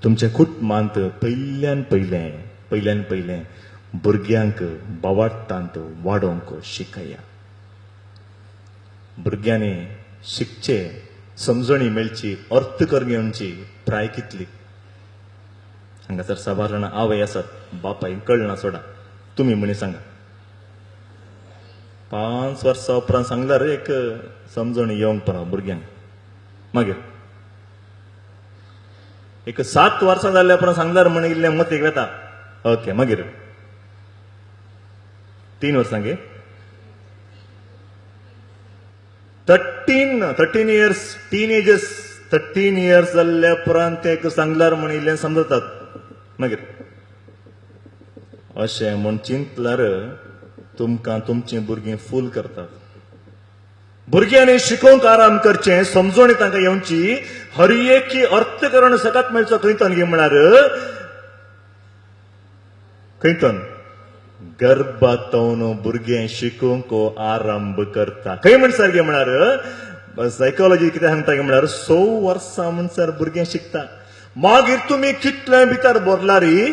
तुमच्या कुटुंबांत पयल्यान पयलें पयल्यान पयलें भुरग्यांक बावाडटांत वाडोवंक शिकया. भुरग्यांनी शिकचे, समजणी मेळची, अर्थ करून घेवची प्राय कितली. हांगासर साबार जाणां आवय आसात, बापायक कळना सोडा, तुमी म्हणी सांगा. 5 वर्सां उपरांत सांगल्यार एक समजणी येवंक पडा भुरग्यांक. मागीर एक 7 वर्सां जाल्या उपरांत सांगल्यार म्हण इल्लें मतीक वेता. ओके, मागीर 3 वर्सां गे 13 इयर्स, टीनेजर्स 13 इयर्स जाल्ल्या उपरांत एक सांगल्यार म्हण इल्लें समजतात. मागीर अशें म्हूण चिंतल्यार तुमकां तुमचीं भुरगीं फूल करतात. भुरग्यांनी शिकोवंक आराम करचें, समजणी तांकां येवची, हर एक अर्थकरण सकात मेळचो. खंयतन गे म्हळ्यार खंयतन गर्भातवन भुरगें शिकोवंक आरंभ करता. खंय म्हणसर गे म्हळ्यार सायकोलॉजी कितें सांगता गे म्हळ्यार 6 वर्सां म्हणसर भुरगें शिकता. मागीर तुमी कितलें भितर भरलारी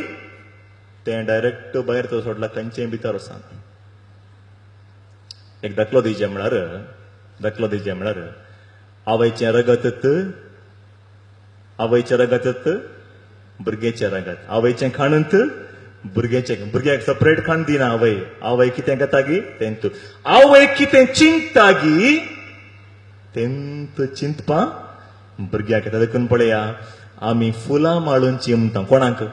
तें डायरेक्ट भायर तो सोडला, खंयचें भितर वचना. एक दाखलो दिवचें म्हळ्यार, दाखलो दिवचें म्हळ्यार आवयचें रगत, आवयचें रगत भुरग्याचें रगत, आवयचें खाणूत भुरग्याचें, भुरग्याक सेपरेट खाण दिना आवय. आवय कितें घेता गी तेंत, आवय कितें चिंतता गी तेंत चिंतपा भुरग्याक येता. देखून पळया आमी फुलां माळूंची म्हणटा कोणाक?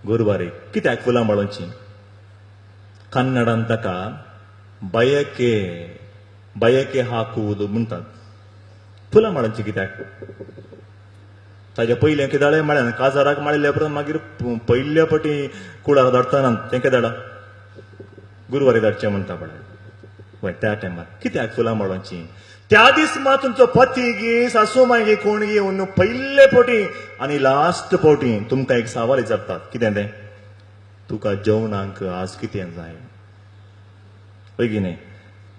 गुरवारी. कित्याक फुलां माळूंची? कन्नडान ताका बयके बयके हाकुवूद म्हणटात. फुलां माळूंची कित्याक? ताज्या पयलें केदाळे माळ्यान काजाराक माळिल्ल्या उपरांत मागीर पयल्या पटी कुळार धाडटना तें केदाळा गुरवारी धाडचें म्हणटा पळय. वय त्या टायमार कित्याक फुलां माळोवची? त्या दीस मात तुमचो पती गी सासू माय गी कोण गी येवन पयले फावटी आनी लास्ट फावटी तुमकां एक सवाल विचारतात. कितें तें? तुका जेवणाक आज कितें जाय? हय की न्ही?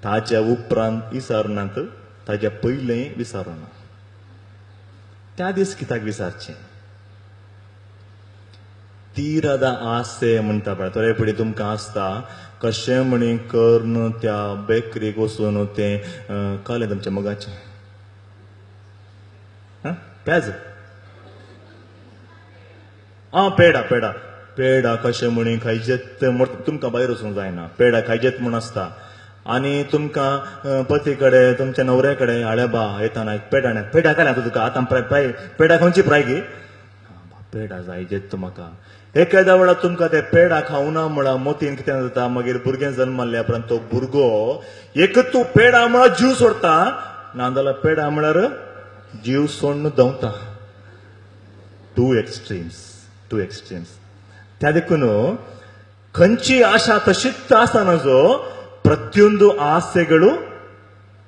ताज्या उपरांत विचारनात, ताज्या पयलें विचारना. त्या दीस कित्याक विचारचें? तीरादा आसे म्हणटा पळय थोडे फुडें तुमकां आसता कशें म्हणी करून त्या बेकरीक वचून तें कळ्ळें तुमच्या मोगाचें प्याज आं पेडा पेडा पेडा कशें म्हणी खायचेत तुमकां भायर वचूंक जायना, पेडा खायचेत म्हूण आसता. आनी तुमकां पती कडेन तुमच्या न्हवऱ्या कडेन हाडे बा येताना एक पेडा पेडा खाल्या तुका आतां प्राय पेडा खावची प्राय गी पेडा जाय जेत म्हाका. एकादा वेळार तुमकां ते पेडा खावना म्हळ्यार मोतीन कितें जाता, मागीर भुरगें जल्मल्ल्या उपरांत तो भुरगो एक तूं पेडा म्हळ्यार जीव सोडटा, नाजाल्यार पेडा म्हळ्यार जीव सोडून धांवता. To extremes, to extremes. त्या देखून खंयची आशा तशीच आसा नजो, ಪ್ರತಿಯೊಂದು ಆಸೆಗಳು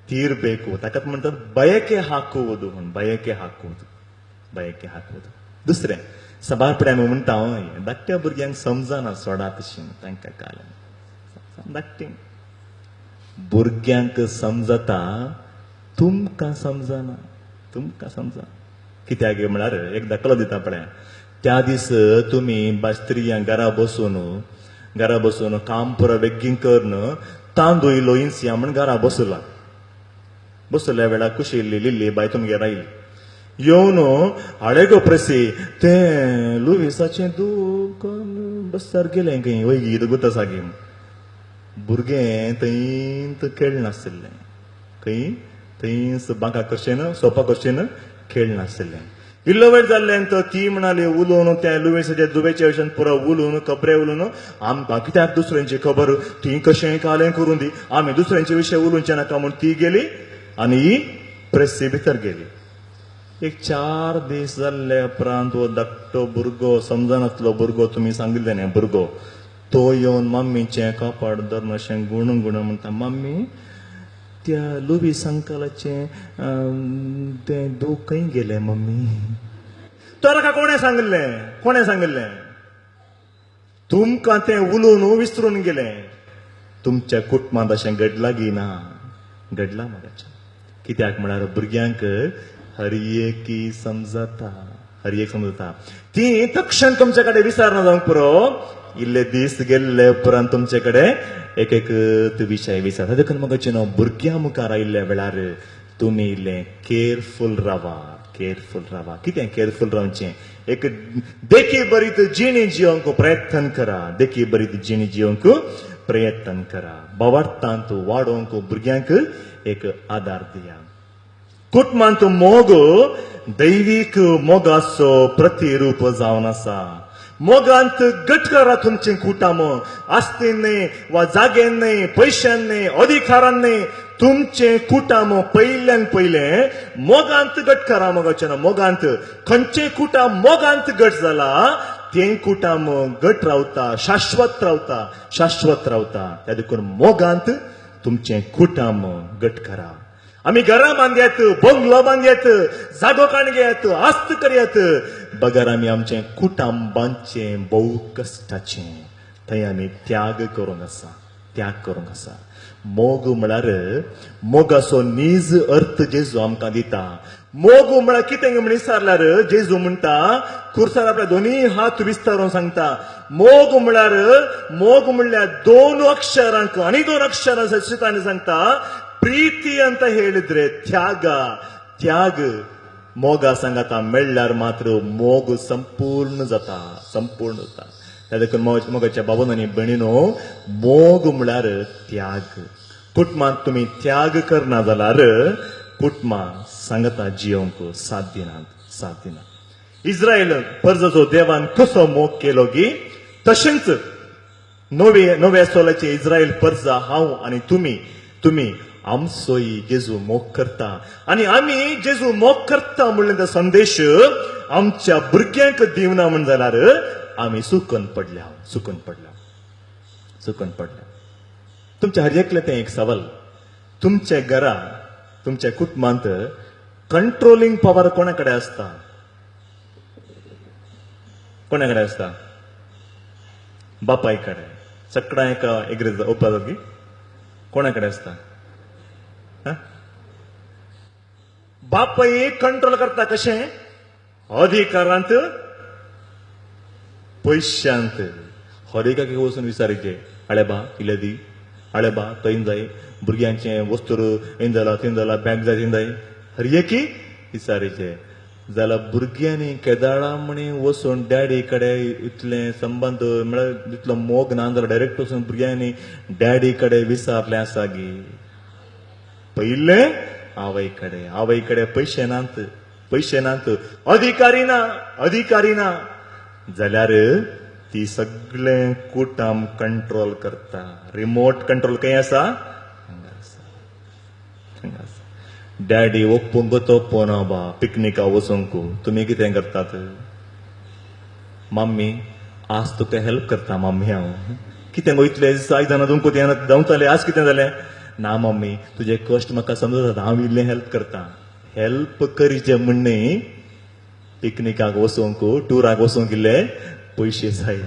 ತೀರ್ಬೇಕು. ತಾಕತ್ म्हणतात ಬಯಕೆ ಹಾಕುವುದು, ಬಯಕೆ ಹಾಕುವುದು, ಬಯಕೆ ಹಾಕುವುದು. दुसरें सबार फुडें आमी म्हणटा धाकट्या भुरग्यांक समजना सोडा तशें तांकां काल धाकटीं भुरग्यांक समजता, तुमकां समजना, तुमकां समजना. कित्याक म्हळ्यार एक दाखलो दिता पळय. त्या दीस तुमी स्त्रियांक घरा बसून घरा बसून काम पुरो बेगीन करून तांदूळ इल्लो इन्सिया म्हण घरा बसला. बसल्या वेळार कुशिल्ली लिल्ली बाय तुमगेर आयली, येवन हाडे गो प्रेसी तें लुविसाचें दूख बसर गेलें खंय वय दुगूत आसा गी. भुरगें थंयच खेळनाशिल्लें, खंय थंयच बांका कशेन सोपा कशेन खेळनाशिल्लें. इल्लो वेळ जाल्लें तर ती म्हणाली उलोवन त्या लुवेसाच्या दुबेच्या विशयान पुरो उलोवन खबरे उलोवन आमकां कित्याक दुसऱ्यांची खबर, ती कशें कालें करून दी, आमी दुसऱ्यांचे विशय उलोवचें नाका म्हूण ती गेली आनी ही प्रेसी भितर गेली. एक 4 दीस जाल्ले उपरांत हो धाकटो भुरगो समजनातलो भुरगो तुमी सांगिल्लें न्ही भुरगो तो येवन मम्मीचें कपाट धरून अशें गुणू गुणू म्हणटा, मम्मी त्या लुवीस अंकलाचें तें दूख खंय गेलें मम्मी? तर का कोणें सांगिल्लें? कोणें सांगिल्लें? तुमकां तें उलोवन विसरून गेलें. तुमच्या कुटुंबांत अशें घडलां गी ना? घडलां म्हाका. कित्याक म्हळ्यार भुरग्यांक हर एकी समजता, हर एक समजता. ती तक्षण तुमचे कडेन विचारना जावंक पुरो, इल्ले दीस गेल्ले उपरांत तुमचे कडेन एक एक विशय विचारता. देखून म्हाका न्हू भुरग्यां मुखार आयिल्ल्या वेळार तुमी इल्लें केअरफूल रावा, केअरफूल रावा. कितें केअरफूल रावचें? एक देखी बरी जिणी जिवंक प्रयत्न करा, देखी बरी जिणी जिवंक प्रयत्न करा. भावार्थांत वाडोवंक भुरग्यांक एक आदार दिया. कुटुंबांत मोग दैवीक मोगाचो प्रतिरूप जावन आसा. मोगांत घट करा तुमचें कुटुंब, आस्तीन न्हय वा जाग्यान न्हय, पयशान न्हय, अधिकारान न्हय, तुमचें कुटुंब पयल्यान पयलें मोगांत घट करा. मोगाचें ना मोगांत खंयचें कुटुंब मोगांत घट जाला तें कुटुंब घट रावता, शाश्वत रावता, शाश्वत रावता. त्या देखून मोगांत तुमचें कुटुंब घट करा. आमी घरां बांदयात, बंगलो बांदयात, जागो काण घेयात, आस्त करयात, बगर आमी आमचें कुटुंब बांदचें भोव कश्टाचें. थंय आमी त्याग करूंक आसा, त्याग करूंक आसा. मोग म्हळ्यार मोगाचो नीज अर्थ जेजू आमकां दिता. मोग म्हळ्यार कितें म्हण विचारल्यार जेजू म्हणटा, खुर्सार आपल्या दोनूय हात विस्तारून सांगता, मोग म्हळ्यार, मोग म्हणल्यार दोन अक्षरांक आनी दोन अक्षरां सचितांनी सांगता, ಪ್ರೀತಿ ಅಂತ ಹೇಳಿದ್ರೆ ತ್ಯಾಗ. ತ್ಯಾಗ मोगा सांगाता मेळ्ळ्यार मात्र मोग संपूर्ण जाता, संपूर्ण जाता. त्या देखून मोगाच्या बाबून आनी भयणीनो, मोग म्हळ्यार त्याग. कुटुंबांत तुमी त्याग करना जाल्यार कुटुंबां सांगता जियोंक साथ दिनात, साथ दिनात. इस्रायल परजाचो देवान कसो मोग केलो गी, तशेंच नवे नव्या सोलाचे इस्रायल परजा हांव आनी तुमी, तुमी आमचोय जेजू मोग करता आनी आमी जेजू मोग करता म्हणलें तो संदेश आमच्या भुरग्यांक दिवना म्हण जाल्यार आमी सुकून पडल्या, सुकून पडल्या, सुकून पडल्या. तुमच्या हर एकलें तें एक सवाल, तुमच्या घरा तुमच्या कुटुंबांत कंट्रोलिंग पावर कोणा कडेन आसता? कोणा कडेन आसता? बापाय कडेन. सगळ्यां एका एग्री ओपा की कोणा कडेन आसता? बापाय कंट्रोल करता कशें? अधिकारांत, पयशांत. हर एकाक वचून विचारीचें, आळे बा इल्ले दी, आळे बा थंय जाय, भुरग्यांचें वस्तूर हें जाला थंय जाला, बॅग जाय थंय जाय, हर एकी विचारीचें. जाल्यार भुरग्यांनी केदाळा म्हणी वचून डॅडी कडेन इतलें संबंद म्हळ्यार इतलो मोग ना जाल्यार डायरेक्ट वचून भुरग्यांनी डॅडी कडेन विचारलें आसा गी? पयलें आवय कडेन. आवय कडेन पयशे नात, पयशे नात, अधिकारी ना, अधिकारी ना, जाल्यार ती सगळें कुटुंब कंट्रोल करता. रिमोट कंट्रोल खंय आसा? हांगा आसा, हांगा आसा. डॅडी ओप्पूंक तोप्पोना बा पिकनिका वचूंक, तुमी कितें करतात? मम्मी आज तुका हेल्प करता मम्मी हांव. कितें गो इतले आयज जाणा तुमकां तें धांवतालें, आज कितें जालें? ना मम्मी तुजे कश्ट म्हाका समजता, हांव इल्लें हेल्प करता. हेल्प करीचे म्हण न्ही, पिकनिकाक वचूंक टुराक वचूंक इल्ले पयशे जाय.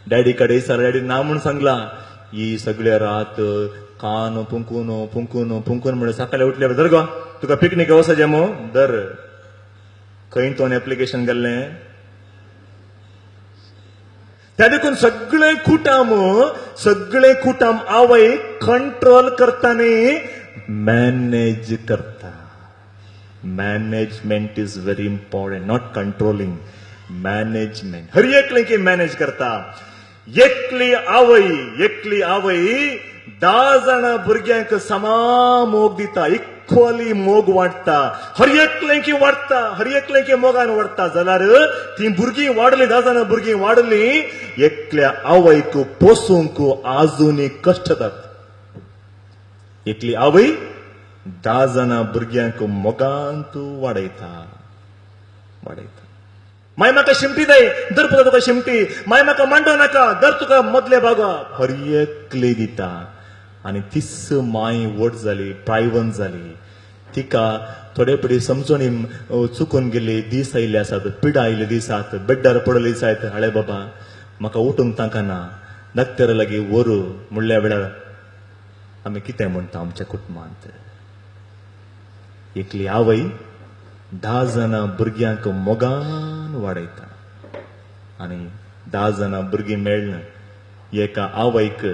डॅडी कडेन विचार, डॅडी ना म्हूण सांगला. ही सगळे रात कान पुंकून पुंकून पुंकून म्हणून सकाळी उठले, धर गो तुका पिकनीक वचचें मू, धर. खंय तो एप्लिकेशन गेल्लें? त्या देखून सगळें कुटुंब, सगळें कुटुंब आवय कंट्रोल करता न्ही, मॅनेज करता. Management is very important, not controlling. Management हर एकले की मॅनेज करता. एकली आवय, एकली आवय 10 जाणां भुरग्यांक समा मोग दिता, इक्वली मोग वाडटा, हर एकले की वाडटा, हर एकले की मोगान वाडटा. जाल्यार ती भुरगीं वाडली, 10 जाणां भुरगीं वाडली, एकल्या आवयक पोसूंक आजुनूय कश्ट जातात. एकली आवय 10 जाणां भुरग्यांक मोगांत वाडयता, वाडयता. माय म्हाका शिमटी जाय, धर पुता तुका शिमटी. माय म्हाका मांडो नाका, धर तुका मदले बागा. हर एकली दिता. आनी तीच माय व्हड जाली, प्रायवन जाली, तिका थोडे पडी समजणी चुकून गेली, दीस आयिल्ले आसात, पिडा आयिल्ले दीस आसात, बेड्डार पडले दीस आसात. हाळे बाबा म्हाका उठूंक तांकां ना, डाक्टरा लागीं व्हरू म्हणल्या वेळार आमी कितें म्हणटा आमच्या कुटुंबांत? एकली आवय 10 जाणां भुरग्यांक मोगान वाडयता आनी 10 जाणां भुरगीं मेळ्ळें एका आवयक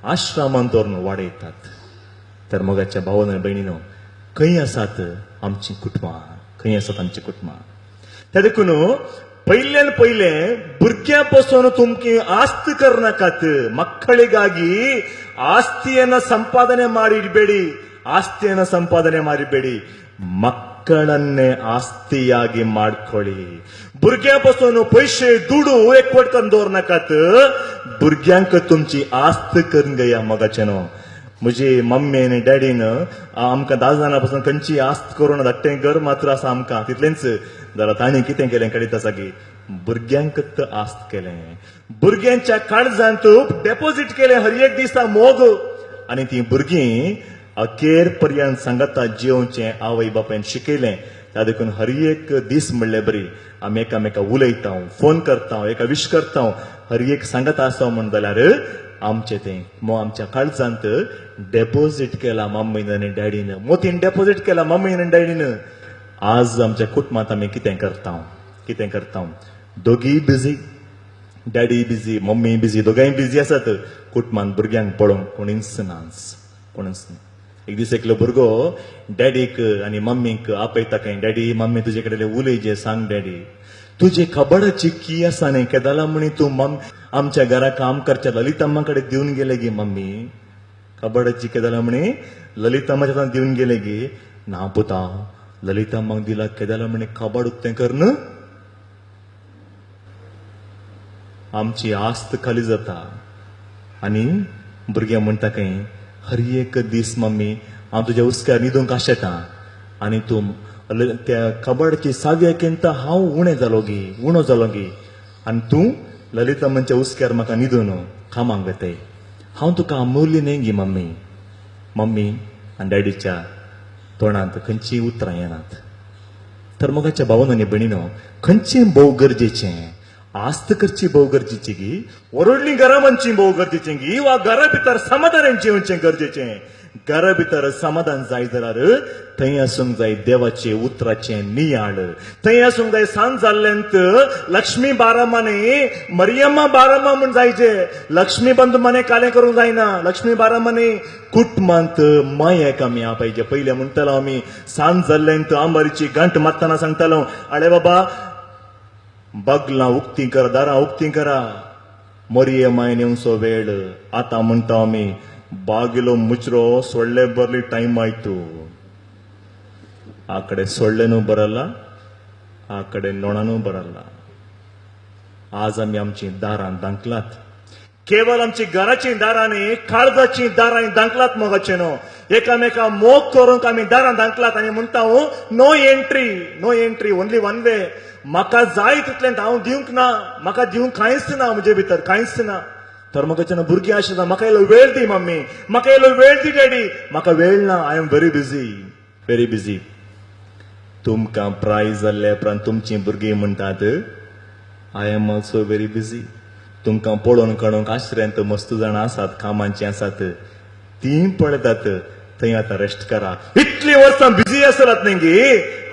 आश्रमांत दवरून वाडयतात. तर मोगाच्या भावान आनी भयणीनो, खंय आसात आमचीं कुटुंबां? खंय आसात आमचीं कुटुंबां? त्या देखून पयल्यान पयले भुरग्यां पासून तुमकी ಆಸ್ತಿ करनाकात. ಮಕ್ಕಳಿಗಾಗಿ ಆಸ್ತಿಯನ್ನ ಸಂಪಾದನೆ ಮಾಡಿಡಬೇಡಿ, ಆಸ್ತಿಯನ್ನ ಸಂಪಾದನೆ ಮಾಡಿಬೇಡಿ, ಮಕ್ಕಳನ್ನೇ ಆಸ್ತಿಯಾಗಿ ಮಾಡ್ಕೊಳ್ಳಿ. भुरग्यां पासून पयशे दुडू एकवट करून दवरनाकात, भुरग्यांक तुमची आस्त करून घेया. मोगाचें न्हू, म्हजी मम्मी आनी डॅडीन आमकां 10 जाणां पासून खंयची आस्त करून धाडटें घर मात्र आसा आमकां तितलेंच. जाल्यार तांणी कितें केलें कळीत आसा की भुरग्यांक आस्त केलें, भुरग्यांच्या काळजांत डेपोजीट केलें हर एक दिसा मोग. आनी ती भुरगीं अखेर पर्यंत सांगता जियोवचें आवय बापायन शिकयलें. त्या देखून हर एक दीस म्हणले बरी आमी एकामेका उलयता, फोन करता, एका विश करता, हर एक सांगता आसा म्हण जाल्यार आमचें तें आमच्या काळजांत डेपोजीट केला मम्मीन आनी डॅडीन, मोतीन डेपोजीट केला मम्मीन आनी डॅडीन. आज आमच्या कुटुंबांत आमी कितें करता? कितें करता? दोगीय busy, daddy busy, mummy busy, दोगांय बिजी आसात. कुटुंबांत भुरग्यांक पळोवंक कोणीच नाच, कोणीच ना. एक दीस एकलो भुरगो डॅडीक आनी मम्मीक आपयता खंय, डॅडी मम्मी तुजे कडेन उलयचे, सांग डॅडी तुजे कबडाची की आसा न्ही, केदाला म्हणी तूं मम आमच्या घरा काम करच्या ललितम्मा कडेन दिवन गेले गी मम्मी, कबडाची केदाला म्हणी ललितम्माच्या हातान दिवन गेले गी. ना पुता, ललितम्माक दिला केदाला म्हणी कबाड उक्तें कर. आमची आस्त खाली जाता आनी भुरग्यां म्हणटा खंय, हर एक दीस मम्मी हांव तुज्या हुस्क्यार न्हिदूंक आशेता आनी तूं त्या कबाडाची सावया केन्ना हांव उणें जालो गी, उणो जालो गी, आनी तूं ललितम्माच्या हुस्क्यार म्हाका न्हिदून कामाक वेताय, हांव तुका अमूल्य न्ही गी मम्मी. मम्मी आनी डॅडीच्या तोंडांत खंयचीं उतरां येनात. तर मोगाच्या भावान आनी भयणीनो, खंयचें भोव गरजेचें? आस्त करची भोव गरजेची गी, व्हडलीं घरां बांदची भोव गरजेचें गी, वा घरा भितर समाधान जिवचें गरजेचें? घरा भितर समाधान जाय जाल्यार थंय आसूंक जाय देवाचे उतराचें नियाळ, थंय आसूंक जाय सांज जाल्ल्यांत लक्ष्मी बारामा न्ही मरियम्मा बारामा म्हूण जायचे, लक्ष्मी बंद मने कालें करूंक जायना, लक्ष्मी बारामा न्ही. कुटुंबांत मायेक आमी पाहिजे. पयलें म्हणटालो आमी सांज जाल्ल्यांत आंबारीची गांठ मारतना सांगतालो, आळे बाबा बगलां उक्ती करा, दारां उक्ती करा, मोरये मायन येवचो वेळ. आतां म्हणटा आमी बागिलो मुचरो सोडले बरली टायम आयतू, ಆ ಕಡೆ ಸೊಳ್ಳೆನೂ ಬರಲ್ಲ, ಆ ಕಡೆ नोणानू बरಲ್ಲ. आज आमी आमची दारां दांकलात, केवळ आमची घराची दारां न्ही, काळजाची दारां दांकलात मोगाचें न्हू. एकामेका मोग करूंक आमी दारां दांकलात आनी म्हणटा no entry, no entry, only one way. म्हाका जाय तितलें हांव दिवंक ना, म्हाका दिवंक कांयच ना, म्हजे भितर कांयच ना. तर म्हाका भुरगीं आशिल्लो, म्हाका इल्लो वेळ दी मम्मी, म्हाका इल्लो वेळ दी डॅडी, म्हाका वेळ ना, I am very busy, very busy. तुमकां प्राय जाल्ले उपरांत तुमचीं भुरगीं म्हणटात I am also very busy. तुमकां पळोवन काडूंक आश्र्यांत मस्त जाणां आसात, कामाचीं आसात, तीं पळयतात थंय आतां रेस्ट करा. इतलीं वर्सां बिजी आसलात न्ही गी,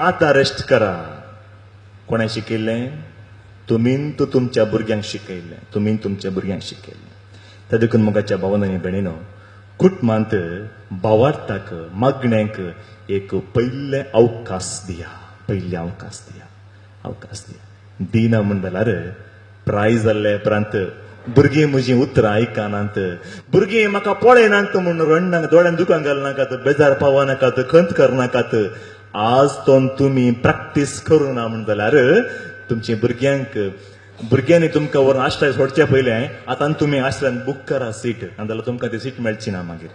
आतां रेस्ट करा. कोणें शिकयल्लें? तुमीन तूं तुमच्या भुरग्यांक शिकयल्लें, तुमीन तुमच्या भुरग्यांक शिकयल्लें. त्या देखून मोगाच्या भावान आनी भयणीनो, कुटुंबांत भावार्थाक मागण्यांक एक पयलें अवकाश दिया, पयलें अवकाश दिया, अवकाश दिया. दिना म्हण जाल्यार प्राय जाल्ले उपरांत भुरगीं म्हजीं उतरां आयकनात, भुरगीं म्हाका पळयनात म्हूण रडनाका, दोळ्यान दुकान घालनाकात, बेजार पावनाकात, खंत करनाकात. आज तो तुमी प्रॅक्टीस करूं ना म्हण जाल्यार तुमच्या भुरग्यांक, भुरग्यांनी तुमकां व्हरून आश्रय सोडचे पयलें आतां तुमी आश्रयान बूक करा सीट, ना जाल्यार तुमकां ती सीट मेळची ना मागीर.